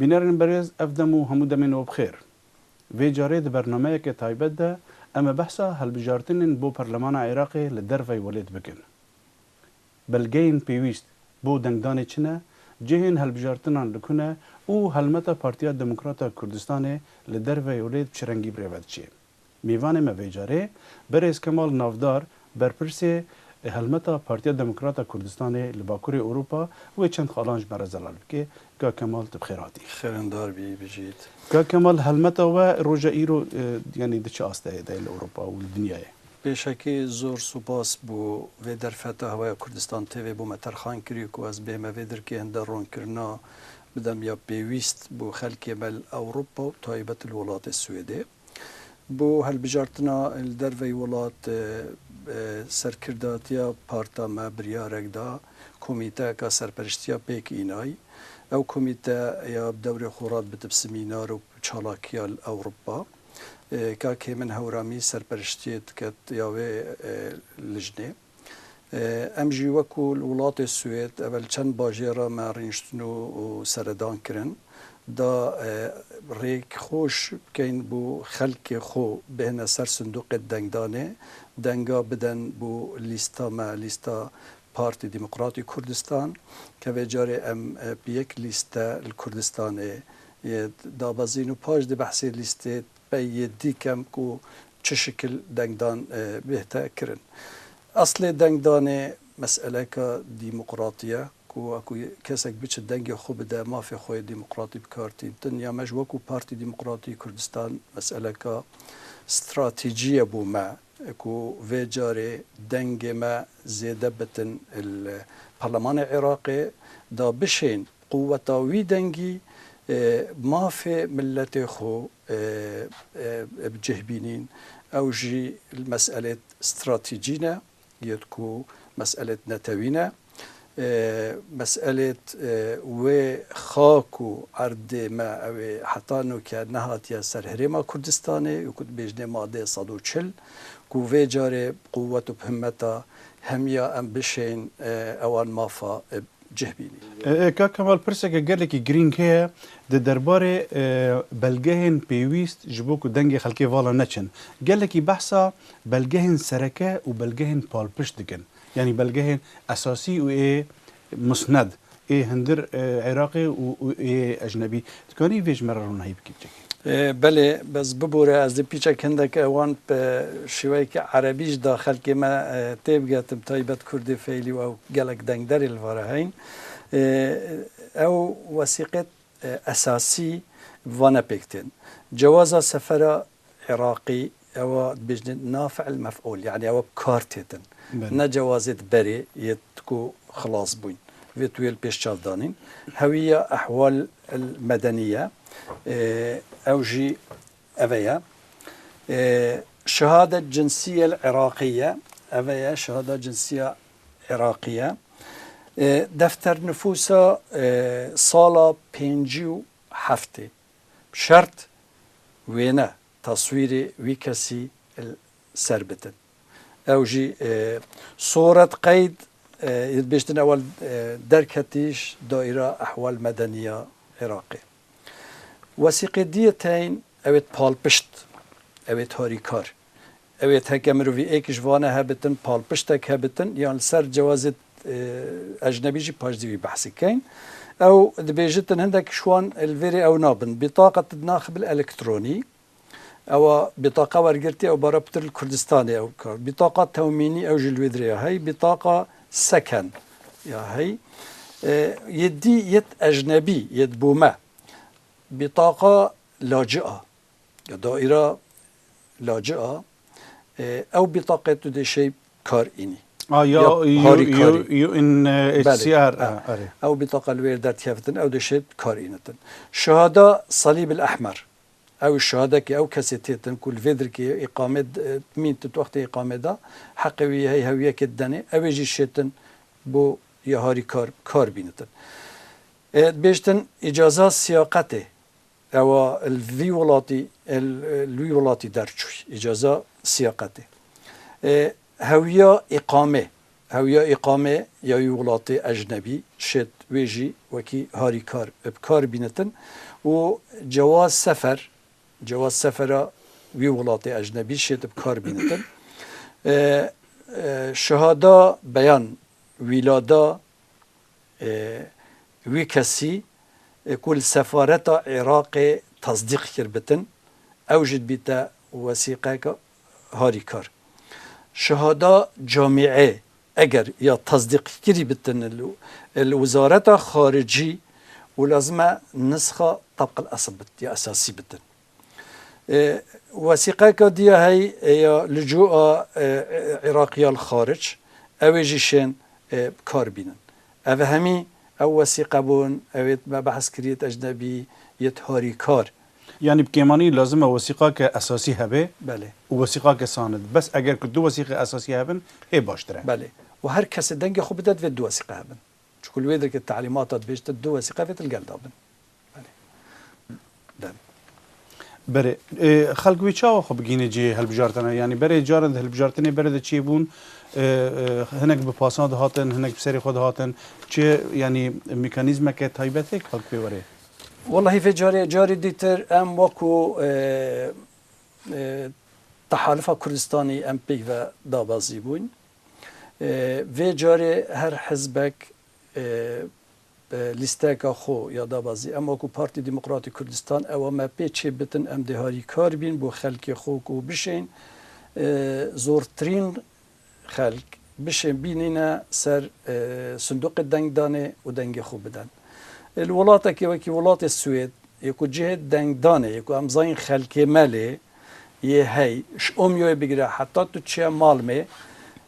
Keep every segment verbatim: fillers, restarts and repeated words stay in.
Bînerên berêz, ev dem û hemû demên we bi xêr. Vê carê di bernameyeke taybet de em ê behsa hilbijartinên bo Perlemana Iraqê li dervey welêt bikin. Belgeyên pêwîst bo dengdanê çi ne, cihên hilbijartinan li ku ne û helmeta Partiya Demokrata Kurdistanê li dervey welêt bi çi rengî bi rê ve diçe? Mêvanê me vê carê, berêz Kemal Navdar, berpirsê helmeta Partiya Demokrata Kurdistanê li Bakurê Ewropa, wê çend xalan ji me re zelal bike. Ka Kemal, tu bi xêr hatî. Xêrendar bî, bijît. Ka Kemal, helmeta we roja îro, e, yanî di çi asteyê de ye li Ewropa û li dinyayê? Pêşekî zor spas bo vê derfeta Hewaya Kurdistan T V bo me terxan kirî ku ez bêhme vê dirkê hinde ronkirina bidem ya pêwîst bo xelkê me li Ewropa û taybet li welatê Swêdê. Bo hilbijartina li dervey welat, e, e, serkirdatiya parta me biryarek da, komîteyeka serperiştiya pêk înay. Ew komîte ya bi dewrê xwe re dibit bi semînar û çalakiya li Ewropa. E, Kak Hêmin Hewramî serperiştiyê diket ya wê, e, lijnê. E, em jî wekû li welatê Swêd, ev li çend bajêra me rîniştin û, û seredan kirin, da, e, rêk xweş bikeyn bo xelkê xwe bihêne ser sindoqê dengdanê, denga biden bo lîsta me, lîsta Partî Demokratî Kurdistan, ke vê carê em, e, bi yek lîste li Kurdistanê, e, dabezîn û paş di behsê lîstê pey yê dî kem ku çi şikil dengdan, e, bihte kirin. Eslê dengdanê meseleka demokratî ye ku, ku kesek biçe dengê xwe bide, mafê xwe yê demokratî bi kar tîntin. Ya me ji wekû Partî Demokratî Kurdistan meseleka stratejî ye bo me ku vê carê dengê me zêde bitin li Parlemanê Iraqê da bişên quweta wî dengî, e, mafê miletê xwe, e, e, e, bi cih bînîn. Ew jî meselêt stratejî ne, yêt ku meselêt netewî ne. E, meselêt, e, wê xak û erdê me ew ê heta nûke nehatiye ser Herêma Kurdistanê, û ku dibêjinê madeyê sed û çil, ku vê carê bi quwet û bi himmeta hemiya em bişên, e, ewan mafa, e, cih bînî. E, e, Kak Kemal, pirseke gelekî girîng heye di derbarê, e, belgehên pêwîst ji bo ku dengê xelkê vala neçin. Gelekî behsa belgehên sereke û belgehên palpişt dikin. Yanî belgehên esasî û ê musned, ê hundir, e, Iraqê û, û ê ecnebî. Dikanî vê ji me re ronahî bikî biçekî? E, belê, bes bibore, ez dê pîçek hindek ewan bi şêweyeke erebî ji da xelkê me, e, tê bigetim, taybet Kurdê feylî û ew gelek dengderê li vara heyn. E, ew wesîqet, e, esasî vane pêk tên. Cewaza sefera Iraqî, ewa dibêjin na fi'l mef'ûl, yanî ewa bi kar têtin. Belê. Ne cewazê di berê yê ku xilas bûyn. Vê tu yê li pêş çav danîn. Hewiya ehwal el medeniye, e, ew jî eve ye. E, şehadet cinsiyel Iraqiye, eve ye, şehada cinsiya Iraqiye. E, defter nifûsa, e, sala pêncî û heftê. Şert wêne taswîrê wî kesî li ser bitin. Ew jî, e, soret qeyd, e, dibêjtin ewel, e, derketîş daîra ehwal medeniya Iraqê. Wesîqê diyê teyn, ew ê palpişt, ew ê harîkar. Ew ê heke mirovî êk ji vane hebitin, palpiştek hebitin, yan li ser cewazê, e, ecnebî jî paşdî wî behsî keyn. Ew dibêjitin hindek ji wan li vêrê ew nabin. Bîtaqa tinaxbil elektronî, ewa bîtaqa wergirtî ew bara pitir li Kurdistanê ew kar. Bîtaqa tewmînî ew jî li wê dirê ya hey. Bîtaqa seken ya hey. E, yê dî yêt ecnebî, yêt bo me. Bîtaqa lacia. Ya daîra lacia, e, ew bîtaqê tu dê şey kar înî. A, ya, Ya, U-, harî U-, karî. U N H C R, Belê. Ha. A, erê. Ew bîtaqa li wê derdikeftin, ew dê şey kar înitin. Şehada Salîb el Ehmer. Ew şehadekê, ew kesê têtin ku li vê dirkê îqamê d-, e, mîntin tu wextê îqamê da, heqê wî hey hewiyekê didenê, ew ê jî şêtin bo ya harî kar, kar bînitin. E, dibêjtin îcaza siyaqetê. Ewa li vî welatî, li, li wî welatî derçûy. Îcaza siyaqetê. E, hewiya îqamê. Hewiya îqame ya wî welatê ecnebî şêt wê jî wekî harîkar bi kar bînitin û cewaz sefer, cewaz sefera wî welatê ecnebî şêt bi kar bînitin. E, e, şehada beyan wîlada, e, wî kesî, e, ku li sefareta Iraqê tasdîq kir bitin, ew jî dibîte wesîqeke harîkar. Şehada camîê eger ya tasdîqkirî bitin li, li wezareta xaricî û lazim e nisxa tabqil esil bit, ya esasî bitin. E, wesîqeka diya hey, e, ya lücua, e, e, Iraqî ya li xaric, ew ê jî şên, e, bi kar bînin. Ev hemî ew wesîqe bûn, ew ê me behs kiriye, ecnebî, yê harîkar. Yanî bi kêmanî lazim e wesîqake esasî hebe Belê. Û wesîqake sanid. Bes eger ku du wesîqe esasî hebin, hê baştir e. Belê. Û her kesê dengê xwe bide, divê du wesîqe hebin. Çiku li wê derkê telîmata dibêjte du wesîqe vê til gel dabin. Belê. Dem. Berê, e, xelk wê çawa xwe bigihîne cihê hilbijartina? Yanî berê caran di hilbijartinê berê de çêbûn, e, e, hinek bi pasan dihatin, hinek bi serê xwe dihatin. Çi, yanî mekanîzmeke taybet heye ku xelk pê were? Wellahî vê carê, carê dîtir em wekû, e, e, Tehalufa Kurdistanî em pêk ve dabazî bûn. E, vê carê her hizbek, e, e, lîsteka xwe ya dabazî. Em wekû Partî Demokratî Kurdistan, ewa me pê çê bitin, em dê harîkar bîn bo xelkê xwe ku bişên, e, zortirîn xelk bişên bînîne ser, e, sindoqê dengdanê û dengê xwe biden. E, li welatekê wekî welatê Swêd, yê ku cihê dengdanê, yê ku em zayîn xelkê me lê yê hey, ji Omyoyê bigire heta tu çiye Malmê,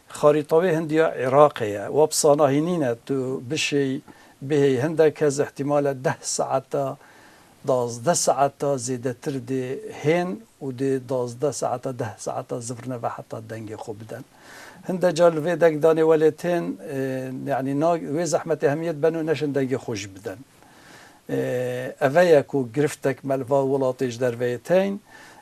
xarîta wê hindiya Iraqê ye. Wa bi sanahî nîne tu bişêy, bihêy hindek kes îhtîmal e deh saeta, dazdeh saeta zêdetir dê hên û dê dazdeh saeta, deh saeta zivirine ve heta dengê xwe biden. Hinde car li vê dengdanê welê tên, e, yanî na, wê zehmetê hemiyê diben û neşin dengê xwe jî biden. E, eve ye ku giriftek me li va welatê ji derveyê tên.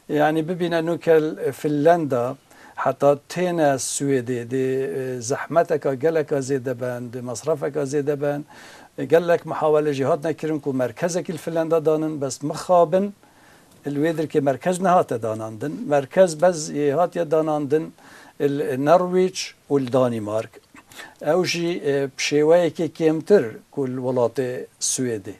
Yanî bibîne nûkel Finlanda, heta têne Swêdê, dê, e, zehmeteka geleka zêde ben, dê mesrefeka zêde ben. E, gelek muhawele jî hatine kirin ku merkezekî li Finlanda danin, bes mixabin, li wê dirkê merkez nehate danandin. Merkez bez yê hatiye danandin li Norwich û li Danîmark. Ew jî, e, bi şêweyekê kêmtir ku li welatê Swêdê.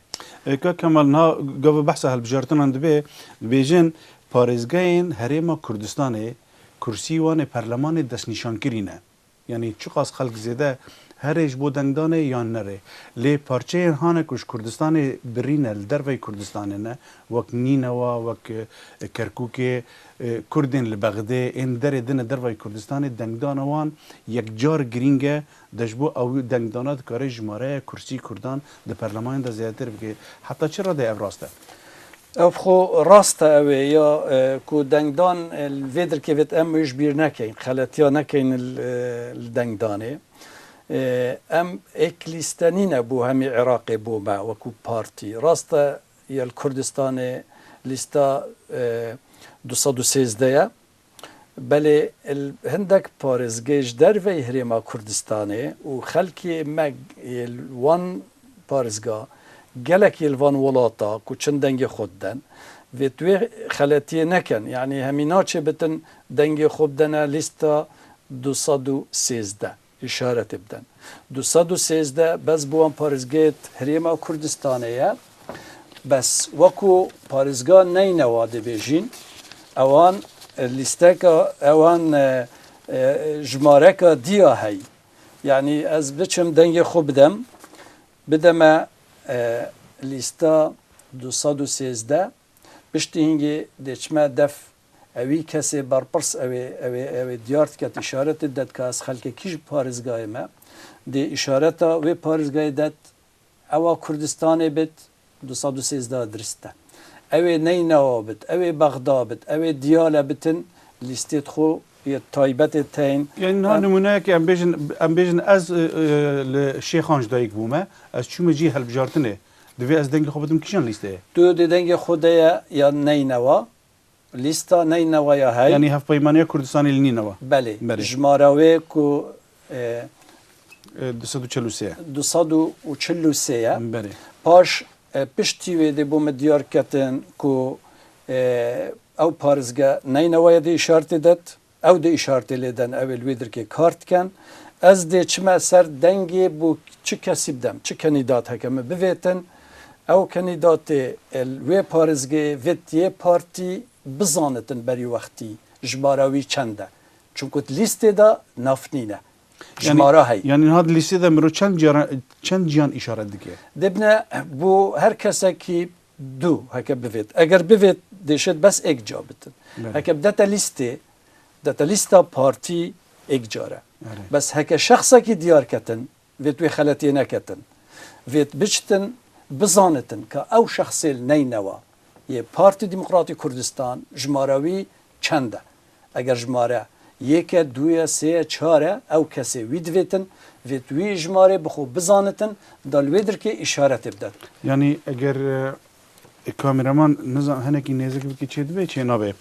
E, Kak Kemal, niha gava behsa hilbijartinan dibe, dibêjin parêzgehên Herêma Kurdistanê kursî wan ê perlemanê destnîşankirî ne. Yanî çiqas xelk zêde herê ji bo dengdanê yan nerê. Lê parçeyên hane ku ji Kurdistanê birî ne, li derveyî Kurdistanê ne, wek Nînewa, wek, e, Kerkûkê, e, Kurdên li Bexdê, ên derê din e derveyî Kurdistanê, dengdana wan yekcar girîng e, de ji bo ew dengdana dikare jimareya kursî Kurdan di perlemanê de zêdetir bike. Heta çi rade ev rast e? Ev xwe rast e, ew ê ya, e, ku dengdan, e, li vê dirkê vêt em wê ji bîr nekeyn, xeletiya nekeyn li, e, li dengdanê. E, em êk lîste nîne bo hemî Iraqê bo me wekû partî. Rast e, ya li Kurdistanê lîsta, e, du sed û sêzdeh ye. Belê, l-, hindek parêzgeh ji derveyî Herêma Kurdistanê û xelkê me yê li wan parêzga, gelek yê li van welata ku çin dengê xwe diden, vê tu wê xeletiyê neken. Yanî hemî naçê bitin dengê xwe bidene lîsta du sed û sêzdeh, îşaretê biden. Du sed û sêzdeh bes bi wan parêzgehê Herêma Kurdistanê ye. Bes wekû parêzga Neynewa dibêjin, ewan, e, lîsteka, ewan, e, e, jimareka diya hey. Yanî ez biçim dengê xwe bidem, bideme, e, lîsta du sed û sêzdeh, piştî hingê dê çime def ewî kesê berpirs ew ê, ew ê, ew ê diyar diket, îşaretê det ka ez xelkekî ji parêzgahê me, dê îşareta wê parêzgahê det, ewa Kurdistanê bit, du sed û sêzdeh dirist e. Ew ê Neynewa bit, ew ê Bexda bit, ew ê Diyale bitin, lîstê xwe yê taybetê teyn. Yanî niha Em nimûneyekê em bêjin, em bêjin ez, e, e, li Şêxan ji dayik bûme, ez çûme cihê hilbijartinê. Divê ez dengê xwe bidim kîjan lîsteyê? Tu dê dengê xwe de ye ya Neynewa, lîsta Neynewa ya hey. Yanî Hevpeymaniya Kurdistanê li Nînewa. Belê. Belê. Jimara wê ku, e, E, du sed û çil û sê. Du sed û çil û sê ye. Berê. Paş e, piştî wê dê bo min diyar ketin ku e, ew parêzge neynewa ye dê îşaretê det. Ew dê îşaretê lê den, ew ê li wê dirkê kar dikin. Ez dê çime ser dengê bo çi kesî bidem, çi kenîdat heke min bivêtin. Ew kenîdatê e, li wê parêzgehê vêt yê partî bizanitin berî wextî jimara wî çend e. Çunku di lîstê de nav nîne. Jimara hey. Yanî niha di lîstê de miro çend ciyan, çend ciyan îşaret dike? Dibne bo her kesekî du heke bivêt. Eger bivêt dêşêt bes êk ca bitin. Belê. Heke bidete lîstê, dete lîsta partî êk car e. Erê. Bes heke şexsekî diyar ketin, vêt wê xeletiyê neketin. Vêt biçitin, bizanitin ka ew şexsê li neynewa yê Partî Demokratî Kurdistan jimara wî çend e. Eger jimare yek e, du ye, sê ye, çar e, ew kesê wî divêtin, vêt wî jimarê bi xwe bizanitin, da li wê dirkê îşaretê bidet. Yanî eger e, kameraman nizan hinekî nêzik bikî çê dibe, çê nabe.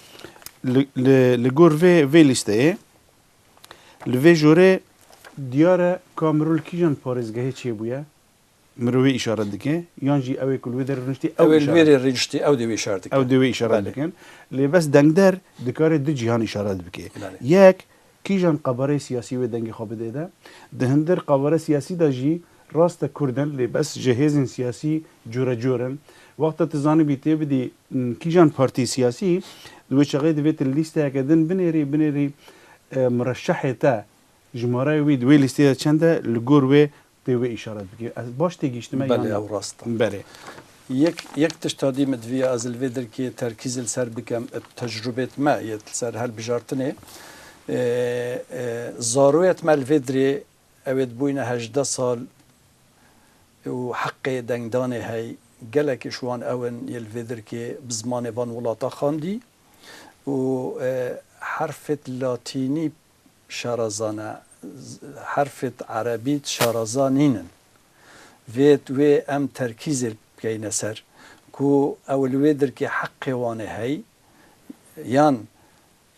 Li, li, li gor vê, vê lîsteyê, li vê jorê diyar e ka miro li kîjan parêzgehê çêbûye, miro wê îşaret dike, yan jî ew ê ku li wê derê rûniştî ew Ew ê li îşaret wê rê rûniştî ew dê wê îşaret dike. Ew dê wê îşaret Belê. dikin. Lê bes dengder dikare du cîhan îşaret bike. Belê. Yek, kîjan qabarê siyasî wê dengê xwe bidê de. Di hindir qabare siyasî de jî rast e Kurd in, lê bes ji hêzên siyasî cure cur in. Wexta tu zanibî tê bidî, m, kîjan partî siyasî, di wê çaxê divê tu li lîsteyeke din binêrî, binêrî, e, mireşehê te, jimareyê wî di wê lîsteyê de çend e, li gor wê tê wê îşaret bikî. Ez baş têgihiştime yan Belê, na? Ew rast e. Berê. Yek, yek tişta dî min divî ez li vê dirkê terkîzê li ser bikem, bi tecrûbêt me yê li ser hilbijartinê. E, e, zaroyet me li vê dirê ew ê dibûyne hejdeh sal û heqê dengdanê hey, gelekî ji wan ew in yê li vê dirkê bi zimanê van welata xwendî û, e, herfêt latînî şaraza ne, z-, herfêt erebî şaraza nînin. Vêt wê em terkîzê bikeyne ser ku ew li wê dirkê heqê wan ê hey, yan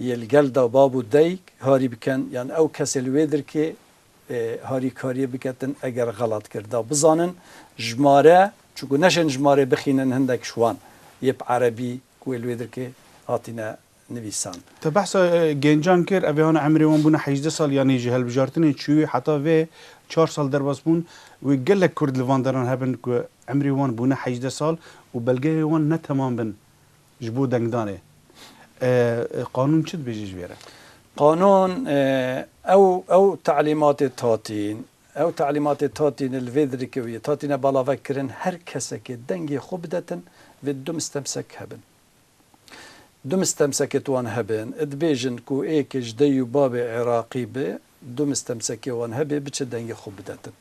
yê li gel de bab û dayik harî bikin, yan ew kesê li wê dirkê, e, harîkariyê biketin, eger xelat kir da bizanin jimare, çunku neşên jimarê bixînin hindek ji wan yê bi erebî ku wê li wê dirkê hatine nivîsan. Te behsa, e, gencan kir, ev ê hana emrê wan bûne hejdeh sal, yanî ji hilbijartinê çûyî heta vê çar sal derbas bûn. Wê gelek Kurd li van deran hebin ku emrê wan bûne hejdeh sal û belgeyê wan ne temam bin ji bo dengdanê. E, e, qanûn çi dibêje ji vê re? Qanûn, e, ew, ew talîmatê tatîn, ew talîmatê tatîn li vê dirikê wî tatîne balave kirin, her kesekê dengê xwe bidetin, vê du mistemsek hebin. Du mistemsekê tu wan hebin, dibêjin ku êkê ji dey û babê Iraqî be, du mistemsekê wan hebe, biçe dengê xwe bidetin.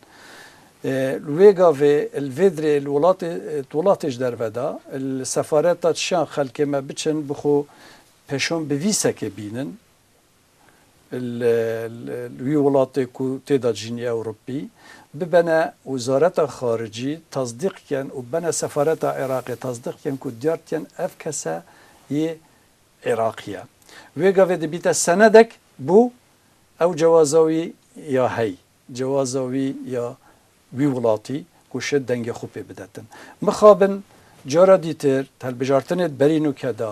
E, li wê gavê, li vê dirê, li welatê, di welatê ji derve de, li sefareta çiyan xelkê me biçin, bi xwe pêşon bi vî sekê bînin, li, li, li wî welatê ku tê de dijînî Ewropî, bibene wezareta xaricî tasdîq ken û bene sefareta Iraqê tasdîq ken ku diyar diken ev kese yê Iraqî ye. Wê gavê dibîte senedek bo ew cewaza wî ya hey, cewaza wî ya wî welatî ku şêt dengê xwe pê bidetin. Mixabin cara dîtir di hilbijartinê di berî nûke de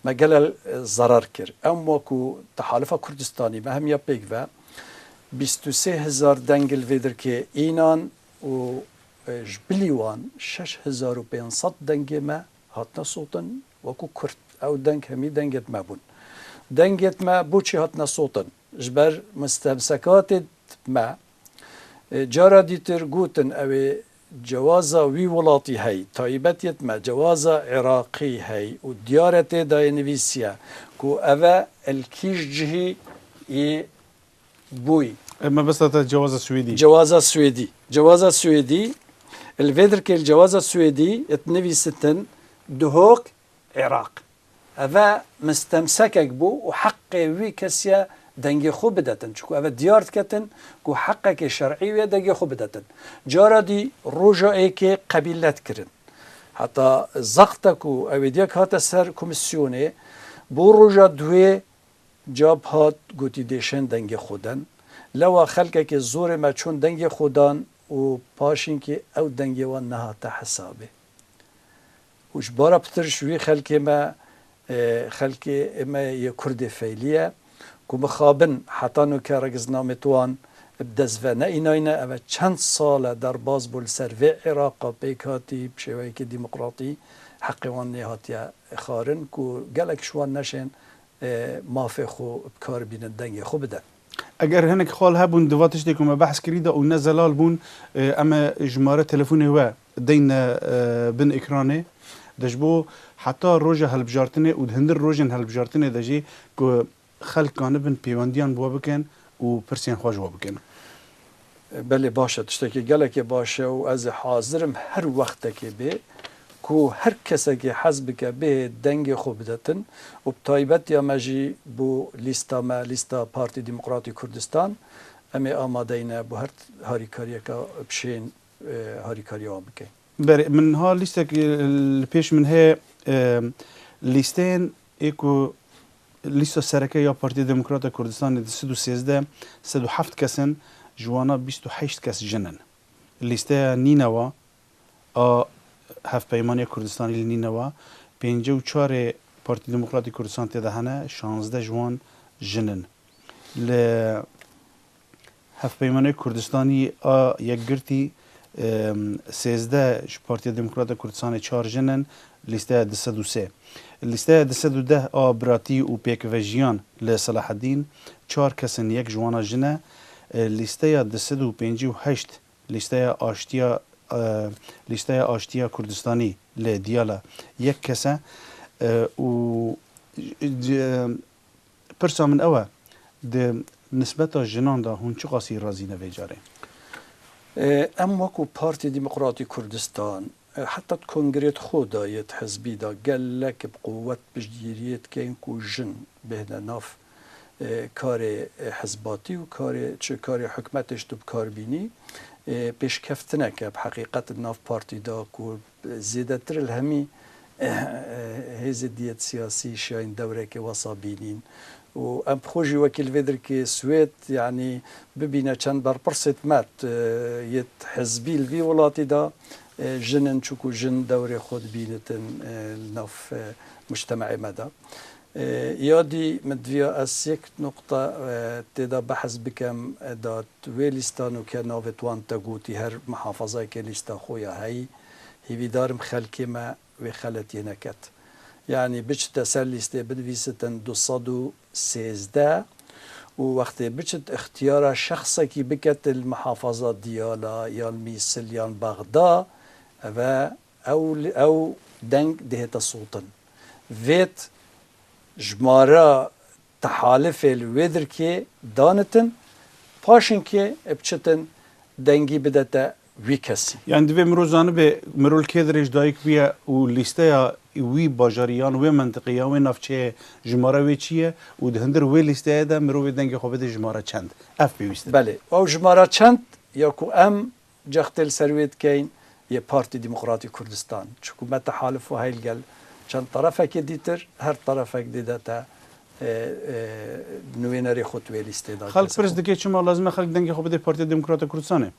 me gelek, e, zerar kir. Em wekû Tehalifa Kurdistanî me hemiya pêk ve bîst û sê hezar deng li vê dirkê înan û, e, ji bilî wan şeş hezar û pênc sed dengê me hatine sotin wekû Kurd. Ew deng hemî dengêt me bûn. Dengêt me bo çi hatine sotin? Ji ber mustemsekatê me, e, cara dîtir gotin ew ê cewaza wî welatî hey, taybetiyet me cewaza Iraqî hey û diyar e tê de yê nivîsiye ku ev e li kîj cihî yê bûyî. E, mebesta te cewaza Swêdî. Cewaza Swêdî. Cewaza Swêdî, li vê dirkê li cewaza Swêdî it nivîsitin Duhok Iraq. Eve mistemsekek bû û heqê wî kesiye dengê xwe bidetin. Çunku eve diyar diketin ku heqekê şer'î wê dengê xwe bidetin. Cara dî roja êkê qebîlet kirin. Heta zexte ku ew ê diya hate ser komîsyonê, bo roja duwê cab hat gotî dêşên dengê xwe den. Lewa xelkekê zorê me çûn dengê xwe dan û paşînkî ew dengê wan nehate hesabê. Û ji bara pitir ji wî xelkê me, e, xelkê me yê Kurdê feylî ye, ku mixabin heta nûke regiznamê wan bi dest ve neînayne, ev e çend sal e derbas bû li ser vê Îraqa pêk hatî, bi şêweyekî demokratî heqê wan nêhatiye xwarin, ku gelek ji wan neşên, e, mafê xwe bi kar bînin, dengê xwe bidin. Eger hinek xal hebûn di va tiştê ku me behs kirî de û ne zelal bûn, e, em ê jimare telefonê we deyne, e, bin ekranê. De ji bo heta roja hilbijartinê û di hundir rojên hilbijartinê de jî ku xelk kanibin pêwendiyan bi we bikin û pirsên xwe ji we bikin. Belê, baş e, tiştekî gelekê baş e û ez ê hazir im her wextekê bê ku her kesekê hez bike bê dengê xwe bidetin û bi taybet ya me jî bo lîsta me, lîsta Partî Demokratî Kurdistan, em ê amadeyne bo her harîkariyeke bi şên, e, harîkariya wan bikin. Berê, min niha lîstek, e, li pêş min heye, e, lîsteyên ê ku lîsta sereke ya Partiya Demokrata Kurdistanê di sed û sêzdeh, sed û heft kes in, ji wana bîst û heşt kes jin in. Lîsteya Nînewa a Hevpeymaniya Kurdistanê li Nînewa, pêncî û çar ê Partiya Demokratîk Kurdistan tê de hene, şazdeh ji wan jin in. Li Hevpeymanê Kurdistanî a Yekgirtî, em, sêzdeh ji Partiya Demokrata Kurdistanê, çar jin in, lîsteya du sed û sê. Lîsteya du sed û deh a Biratî û Pêkvejiyan li Selahedîn, çar kes in, yek ji wana jin e. E, lîsteya du sed û pêncî û heşt, lîsteya Aştiya, e, lîsteya Aştiya Kurdistanî li Diyala, yek kes e. E, û c-, c-, Pirsa min ew e, di nisbeta jinan de hûn çiqasî razî ne vê carê? E, em wekû Partî Demokratî Kurdistan, e, heta di kongrê xwe de yê hizbî de gelek bi quwet piştgiriyê dikeyn ku jin bêhne nav, e, karê, e, hizbatî û karê, çi karê hikûmetê ji tu bi kar bînî, e, pêşkeftineke bi heqîqet di nav partî de ku zêdetir li hemî, eh, hêzê diyet siyasî şiyayîn dewrekê wesa bînîn. Û em bi xwe jî wekî li vê dirkê Swêd, yanî bibîne çend berpirsê me, eh, yê hizbî li vî welatî de, eh, jin in, çiku jin dewrê xwe dibînitin, eh, li nav, eh, mujtemeê me de. E, ya dî min diviya ez yek nuqta, e, tê de behs bikem, e, da wê lîsta nûke navê wan te gotî, her mihafazayeke lîsta xwe ya heyî, hêvîdarim xelkê me wê xeletiyê neket. Yanî biçite ser lîstê binivîsitin du sed û sêzdeh û wextê biçit ixtiyara şexsekî biketin li mihafaza Diyala, yan Mîsil, yan Bexda, eve ew, ew deng dihête sotin. Vêt jimara tehalifê li wê dirkê danitin, paşinkê biçitin dengî bidete wî kesî. Yani divê miro zanibe, miro li kê dirêj dayik bûye û lîsteya wî bajarî yan wê mentiqê yan wê navçeyê jimara wê çi ye û di hundir wê lîsteyê de miro wê dengê xwe bide jimara çend. Ev pêwîst e. Belê. Ew jimara çend ya ku em cextê li ser wê dikeyn yê Partî Demokratî Kurdistan. Çiku me tehalif û heyl gel çend terefekê dîtir, her terefek dê de te, e, e, nûênerê xwe di wê lîstê de. Xelk pirs dike çima lazim e xelk dengê xwe bide Partiya Demokrata Kurdistanê?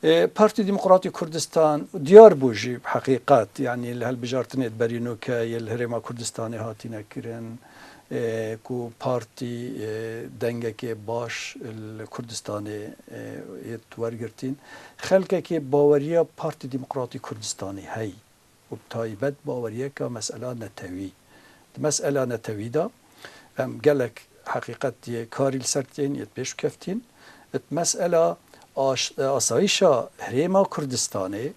E, Partî Demokratî Kurdistan diyar bû jî bi heqîqet, yanî li hilbijartinê di berî nûke yê li Herêma Kurdistanê hatîne kirin, e, ku partî, e, dengekê baş li Kurdistanê, e, yê wergirtîn. Xelkekê baweriya Partî Demokratî Kurdistanê heyî û bi taybet baweriyeka mesela netewî. Di mesela netewî de em gelek heqîqet yê karî li ser tên yê pêş keftîn. Di mesela aş-, asayîşa Herêma Kurdistanê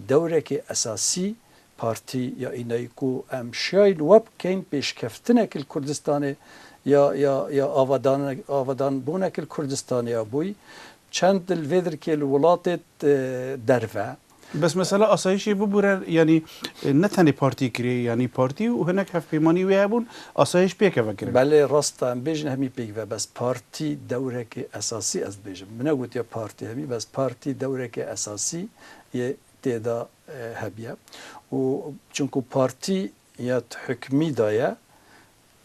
dewrekê esasî partî ya înayî ku em şiyayîn we bikeyn pêşkeftinek li Kurdistanê ya, ya, ya avadan, avadanbûnek li Kurdistanê ya bûyî, çend li vê dirkê li welatê, e, derve. Bes mesela asayîşê bibûre, yanî, e, ne tenê partî kirê, yanî partî û hinek hevpeymanî wê hebûn, asayîş pêkeve kirin. Belê, rast e, em bêjin hemî pêk ve, bes partî dewrekê esasî, ez dibêjim. Min negotiye partî hemî, bes partî dewrekê esasî yê tê de, e, hebiye. Û çunku partî ya hikmî de ye,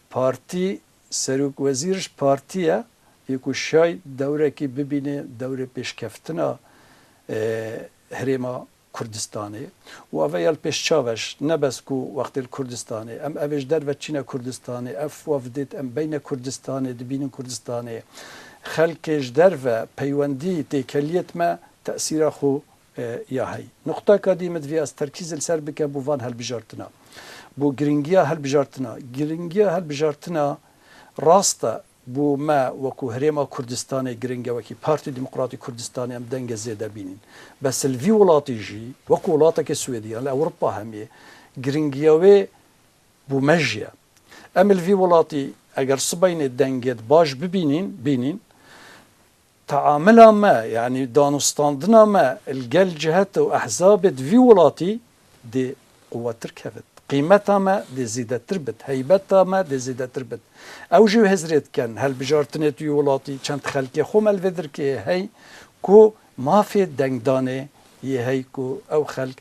partî, serokwezîr ji partî ye, Yê ku şay dewrekî bibîne dewrê pêşkeftina, e, herêma Kurdistanê û eve ya li pêş çav e, ne bes ku wextê li Kurdistanê, em evê ji derve çîne Kurdistanê, ev wefdêt em beyne Kurdistanê, dibînin Kurdistanê. Xelkê ji derve peywendî têkeliyêt me tesîra xwe, e, ya hey. Nuqteka dî min divê ez terkîz li ser bike bû van hilbijartina. Bû giringiya hilbijartina. Giringiya hilbijartina rast e. Bo me wekû Herêma Kurdistanê giring e, wekî Partî Demokratî Kurdistanê em dengê zêde bînin. Bes li vî welatî jî, wekû welatekê Swêdî yan li Ewropa hemî, giringiya wê bo me jî ye. Em li vî welatî eger sibeynê dengêt baş bibînin, bînin, teamila me, yanî danûstandina me li gel cihet û ehzabêt vî welatî dê quwettir kevit. Qîmeta me dê zêdetir bit, heybeta me dê zêdetir bit. Ew jî hizrê dikin, hilbijartinêt wî welatî çend xelkê xwe me li vê dirkê hey ku mafê dengdanê yê hey ku ew xelk,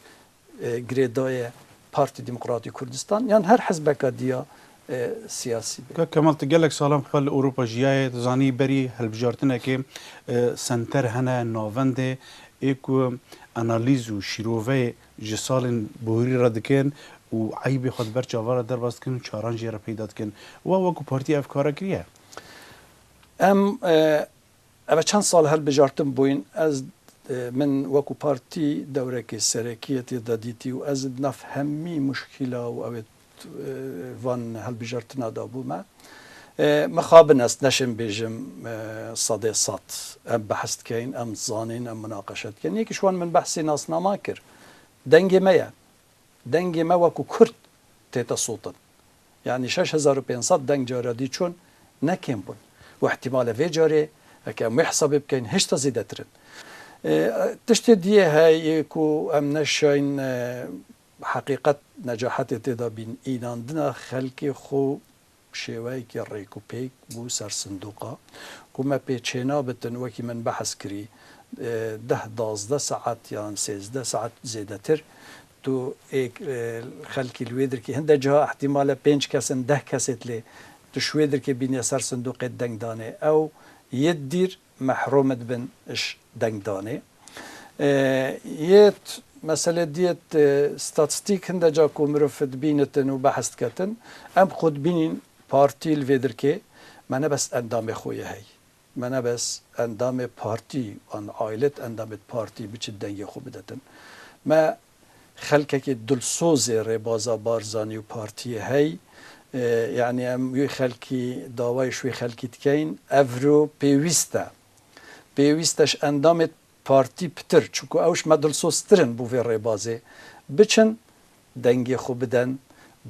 e, girêdayê Partî Demokratî Kurdistan yan her hizbeka diya, e, siyasî be. Kak Kemal, tu gelek salan xwe li Ewropa jiyaye, tu zanî berî hilbijartinekê, e, senter hene, navendê, ê ku analîz û şîroveyê ji salên borî re dikin û eybê xwe di ber çava re derbas dikin û çaran jê re peyda dikin. We wekû partî ev kare kiriye? Em, e, eve çend sal hilbijartin bûyn. Ez, e, min wekû partî dewrekê serekiyê tê de dîtî û ez di nav hemî muşkîla û ew ê, e, van hilbijartina de bûme. E, mixabin ez neşim bêjim, e, sedê sed. Em behs dikeyn, em zanîn, em munaqeşe dikin. Yekî ji wan min behsê nasnama kir. Dengê me ye. Dengê me wekû Kurd tête sotin. Yanî şeş hezar û pênc sed deng cara dî çûn, ne kêm bûn. Û ihtimale vê carê, heke em wê hesabê bikeyn, hêşta zêdetir in. E, tiştê diyê heye ku em neşayn, e, heqîqet necahetê tê de bîn, înandina xelkê xwe şêweyekî rêkûpêk bû ser sindoqa, ku me pê çênabitin, wekî min behs kirî, e, deh dazdeh saet yan sêzdeh saet zêdetir, tu ê, e, xelkî li wê dirkî, hinde ciha ihtimale pênc kes in, deh kesêt lê tu ji wê dirkê bîniye ser sindoqê dengdanê. Ew yê dîr mehrûm dibin ji dengdanê. E, yê t-, mesele diyê t-, statistîk hinde ca ku mirov dibînitin û behs diketin, em xwe dibînin partî li vê dirkê, me ne bes endamê xwe yê hey. Me ne bes endamê partî an aîlet endamê partî biçin dengê xwe bidetin. Me xelkekî dilsozê rêbaza Barzanî û partiyê hey, e, yanî em wî xelkî dawayê ji wî xelkî dikeyn, evro pêwîst e. Pêwîst e ji endamê partî pitir, çunku ew ji me dilsoztir in bo vê rêbazê, biçin dengê xwe biden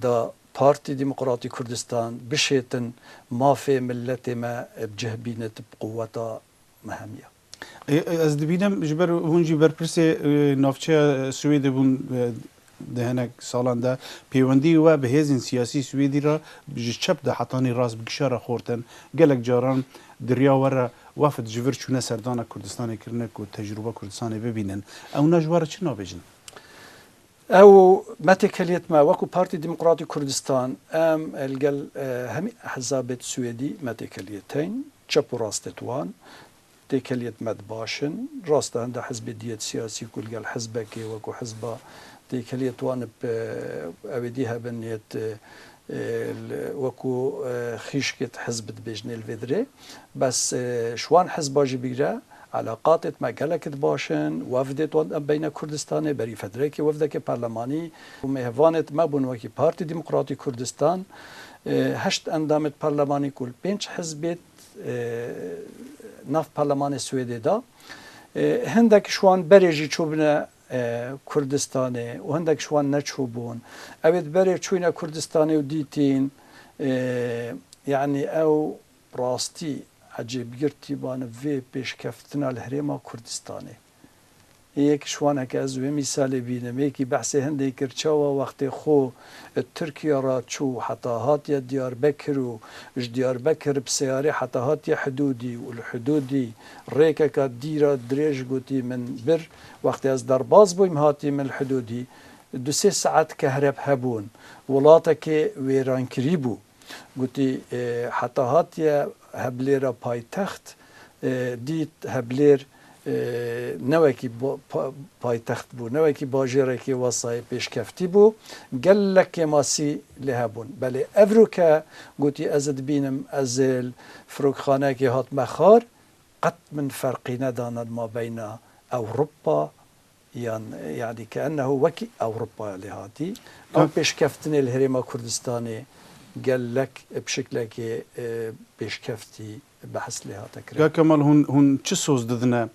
da Partî Demokratî Kurdistan, bişêtin mafê miletê me bi cih bînit bi quweta me hemiya. E, e, ez dibînim ji ber hûn jî berpirsê, e, navçeya Swêdê bûn, e, di hinek salan de pêwendiyê we bi hêzên siyasî Swêdî re ji çep de hetanî rast bi gişa re xortin. Gelek caran di riya we re wefd ji vir çûne serdana Kurdistanê kirine ku tecrûba Kurdistanê bibînin. Ewna ji we re çi nabêjin? Ew me têkeliyet me, wekû Partî Demokratî Kurdistan, em li gel, e, hemî ehzabêt Swêdî me têkeliyeteyn, çep û rastêt wan. Têkeliyêt me di baş in. Rast e, hinde hizbê diyêt siyasî ku li gel hizbekê wekû hizba têkeliyêt wan bi, ew ê dî hebin yêt, e, li, wekû, e, xîşkêt hizb dibêjinê li vê dirê. Bes, e, ji wan hizba jî bîre, eleqatêt me gelekî di baş in, wefdêt wan em beyne Kurdistanê, berî fedrekê wefdekê perlemanî û mêvanêt me bûn wekî Partî Demokratî Kurdistan, e, heşt endamêt perlemanî ku li pênc hizbêt e, nav perlemanê Swêdê de. E, hindek ji wan berê jî çûbûne, e, Kurdistanê û hindek ji wan neçûbûn. Ew ê di berê çûyne Kurdistanê û dîtîn, e, yanî ew rastî ecêbgirtî bane vê pêşkeftina li herêma Kurdistanê. Yek ji wan heke ez wê mîsalê bînim, yekî behsê hindê kir, çawa wextê xwe Tirkiye re çû heta hatiye Diyarbekir û ji Diyarbekir bi seyarê heta hatiye Hidûdî û li Hidûdî rêkeka dîra dirêj gotî min bir, wextê ez derbas bûyim hatî min li Hidûdî du sê saet kehreb hebûn, welatekê wêrankirî bû. Gotî, e, heta hatiye Heblêra paytext, e, dît Heblêr, e, ne wekî ba-, pa-, paytext bû, ne wekî bajêrekî wesayê pêşkeftî bû, gelek kêmasî lê hebûn. Belê evroke gotî, ez dibînim, ez ê li firokxaneyekê hatime xar, qet min ferqî nedane di mabeyna Ewropa yan, yanî keennehu wekî Ewropaya lê hatî. Ew Ka- pêşkeftinê li Herêma Kurdistanê gelek bi şiklekê, e, pêşkeftî behs lê hate kirin. Ka Kemal, hûn, hûn çi soz didine,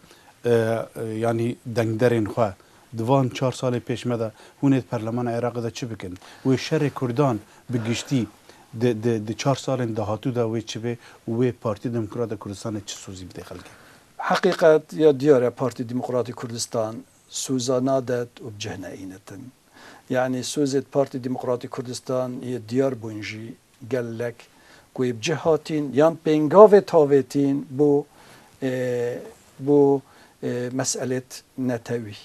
e, e, yanî dengderên xwe? Di van çar salê pêş me de hûn ê di Perlemana Iraqê de çi bikin? Wê şerê Kurdan bi giştî di, di, di çar salên dahatû de wê çi bê û wê Partiya Demokrata Kurdistanê çi sozî bidê xelkê? Heqîqet ya diyar e, Partiya Demokratî Kurdistan soza nadet û bi cih neînitin. Yanî sozê di Partiya Demokratî Kurdistan yê diyar bûn jî gelek ku yê bi cih hatîn yan pêngavê tavêtîn bo, e, bo, e, meselêt netewî.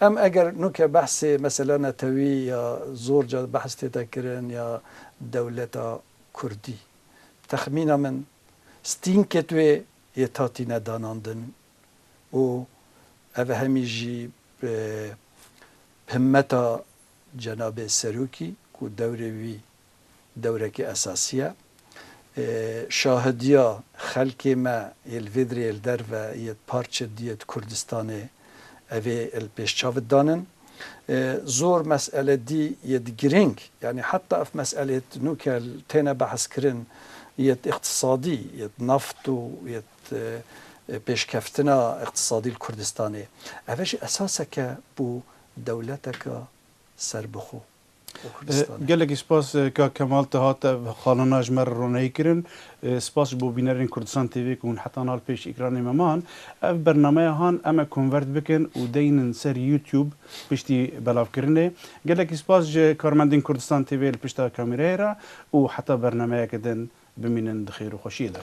Em eger nuke behsê mesela netewî ya zor ca behs tête kirin ya dewleta Kurdî, texmîna min stînkêt wê yê tatîne danandin û ev hemî jî, e, himmeta cenabê Serokî ku dewrê wî dewrekî esasî ye. E, şahidiya xelkê me yê li vê dirê li derve yê parçe diyê di Kurdistanê ev ê li pêş çav danin. E, zor mesele dî yê di girîng, yanî heta ev meselê nûke têne behs kirin, yê di îqtisadî, yê di naft û yê di, e, pêşkeftina îqtisadî li Kurdistanê. Ev jî esaseke bo dewleteke serbixwe. Û Kurdistanê. Gelekî spas, e, ka Kemal, te hat ev xalana ji me re roneyî kirin. E, spas ji bo bînerên Kurdistan T V ku hûn heta niha li pêş ekranê me man. Ev bernameya han em ê konvert bikin û deynin ser YouTube piştî belavkirinê. Gelekî spas ji karmendên Kurdistan T V li pişta kamerayê re û heta bernameyeke din bimînin di xêr û xweşiyê de.